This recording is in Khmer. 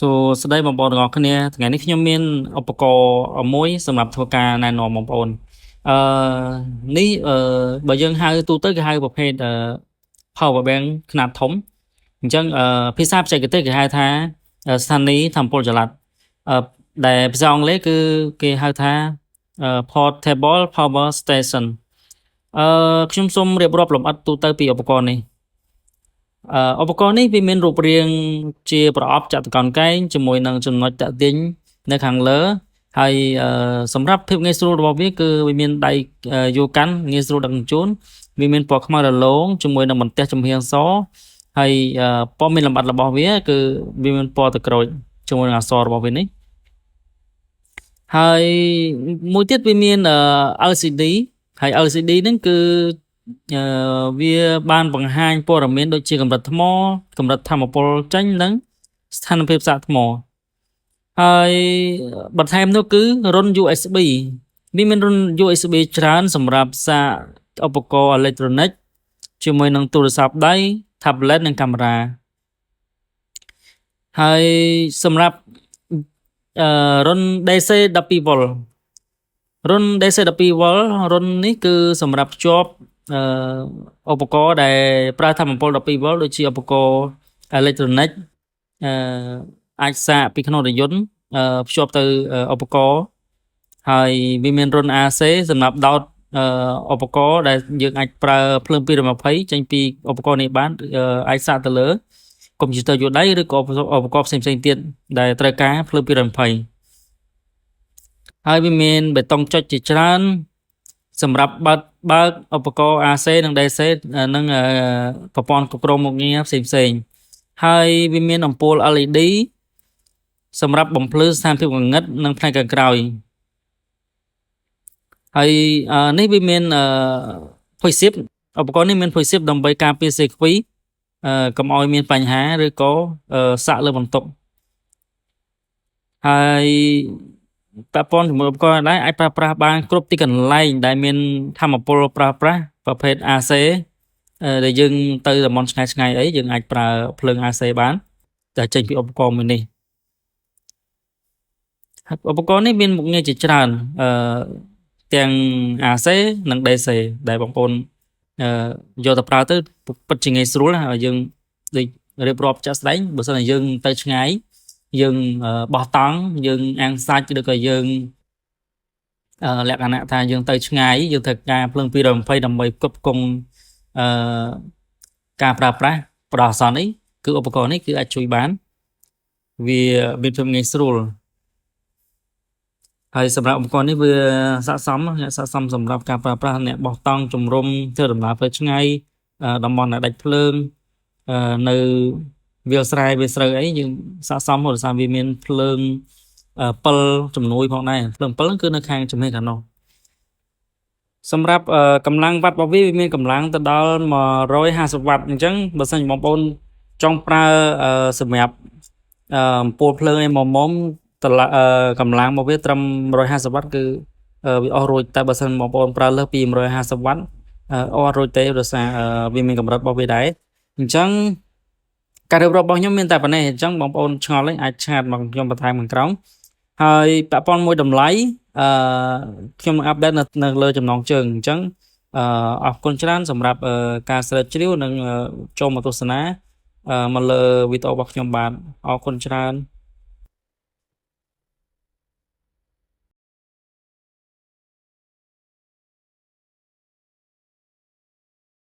សួស្តីបងប្អូនទាំងអស់គ្នាថ្ងៃនេះខ្ញុំមានឧបករណ៍មួយសម្រាប់ធ្វើការណែនាំបងប្អូនអឺនេះអឺបើយើងហៅទូទៅគេហៅប្រភេទpower bank ខ្នាតធំអញ្ចឹងភាសាបច្ចេកទេសគេហៅថាស្ថានីយ៍ថាមពលចល័តដែលភាសាអង់គ្លេសគឺគេហៅថា portable power station។ ខ្ញុំសូមរៀបរាប់លម្អិតទូទៅពីឧបករណ៍នេះ។ឧបករណ៍នេះវាមានរូបរាងជាប្រអប់ចតុកោណកែងជាមួយនឹងចំណុចទាក់ទាញនៅខាងលើហើយសម្រាប់ភាពងាយស្រួលរបស់វាគឺវាមានដៃយួរកាន់ងាយស្រួលដឹកជញ្ជូនវាមានពណ៌ខ្មៅរលោងជាមួយនឹងបន្ទះចំហៀងសហើយព័ត៌មានលម្អិតរបស់វាគឺវាមានពណ៌ទឹកក្រូចជាមួយនឹងអក្សររបស់វានេះ។ហើយមួយទៀតវាមាន LCD ហើយ LCD ហ្នឹងគឺវាបានបង្ហាញព័ត៌មានដូចជាកម្រិតថ្មកម្រិតថាមពលចេញនិងស្ថានភាពសាកថ្មហើយបន្ថែមនោះគឺរន្ធ USB វាមានរន្ធ USB ច្រើនសម្រាប់សាកឧបករណ៍អេឡិចត្រូនិកជាមួយនឹងទូរស័ព្ទដៃ tablet និងកាមេរ៉ាហើយសម្រាប់រន្ធ DC 12 V រន្ធ DC 12 V រន្ធនេះគឺសម្រាប់ភ្ជាប់ឧបករណ៍ដែលប្រើថាមពល 12 V ដូចជាឧបករណ៍អេឡិចត្រូនិកអាចសាកពីក្នុងរថយន្តភ្ជាប់ទៅឧបករណ៍ហើយវាមានរន្ធ AC សម្រាប់ដោតឧបករណ៍ដែលយើងអាចប្រើភ្លើង220ចេញពីឧបករណ៍នេះបានអាចសាកទៅលើកុំព្យូទ័រយួរដៃឬក៏ឧបករណ៍ផ្សេងៗទៀតដែលត្រូវការភ្លើង220ហើយវាមានប៊ូតុងចុចជាច្រើនសម្រាប់បើកបើកឧបករណ៍ AC និង DC និងប្រព័ន្ធគ្រប់គ្រងមុខងារផ្សេងផ្សេងហើយវាមានអំពូល LED សម្រាប់បំភ្លឺស្ថានភាពងងឹតនិងផ្នែកខាងក្រោយហើយនេះវាមានភុយសៀបឧបករណ៍នេះមានភុយសៀបដើម្បីការពារសេខ្វីកុំឲ្យមានបញ្ហាឬក៏សាក់លើបន្ទុកហើយពាក់ព័ន្ធជាមួយឧបករណ៍ដែរអាចប្រើប្រាស់បានគ្រប់ទីកន្លែងដែលមានថាមពលប្រើប្រាស់ប្រភេទ AC ដែលយើងទៅតំបន់ឆ្ងាយឆ្ងាយអីយើងអាចប្រើភ្លើង AC បានតែចេញពីឧបករណ៍មួយនេះ។ឧបករណ៍នេះមានមុខងារជាច្រើនទាំង AC និង DC ដែលបងប្អូនយកទៅប្រើទៅពិតជាងាយស្រួលហើយយើងដូចរៀបរាប់ចាក់ស្ដែងបើសិនជាយើងទៅឆ្ងាយយើងបោះតង់យើងអាំងសាច់ឬក៏យើងលក្ខណៈថាយើងទៅឆ្ងាយយើងត្រូវការភ្លើង220ដើម្បីផ្គត់ផ្គង់ការប្រើប្រាស់ប្រអាសន្ននេះគឺឧបករណ៍នេះគឺអាចជួយបានវាមានភាពងាយស្រួលហើយសម្រាប់ឧបករណ៍នេះវាស័ក្តិសមអ្នកស័ក្តិសមសម្រាប់ការប្រើប្រាស់អ្នកបោះតង់ជំរុំធ្វើដំណើរផ្លូវឆ្ងាយតំបន់ដែលដាច់ភ្លើងនៅវាលស្រែវាលស្រូវអីយើងស័ក្តិសមព្រោះដោយសារវាមានភ្លើងពិលជំនួយផងដែរភ្លើងពិលគឺនៅខាងជំនាញខាងនោះ។សម្រាប់កម្លាំងវ៉ាត់របស់វាវាមានកម្លាំងទៅដល់150វ៉ាត់អញ្ចឹងបើសិនជាបងប្អូនចង់ប្រើសម្រាប់អំពូលភ្លើងអីមុំមុំតកម្លាំងរបស់វាត្រឹម150វ៉ាត់គឺវាអស់រួចតែបើសិនបងប្អូនប្រើលើសពី150វ៉ាត់អស់រួចទេដោយសារវាមានកម្រិតរបស់វាដែរអញ្ចឹងការរៀបរាប់របស់ខ្ញុំមានតែប៉ុណ្ណេះអញ្ចឹងបងប្អូនឆ្ងល់ឯងអាច chat មកខ្ញុំបន្ថែមខាងក្រោមហើយពាក់ព័ន្ធមួយតម្លៃខ្ញុំនឹង update នៅលើចំណងជើងអញ្ចឹងអរគុណច្រើនសម្រាប់ការស្រាវជ្រាវនិងចូលមកទស្សនាមកលើវីដេអូរបស់ខ្ញុំបាទអរគុណច្រើន។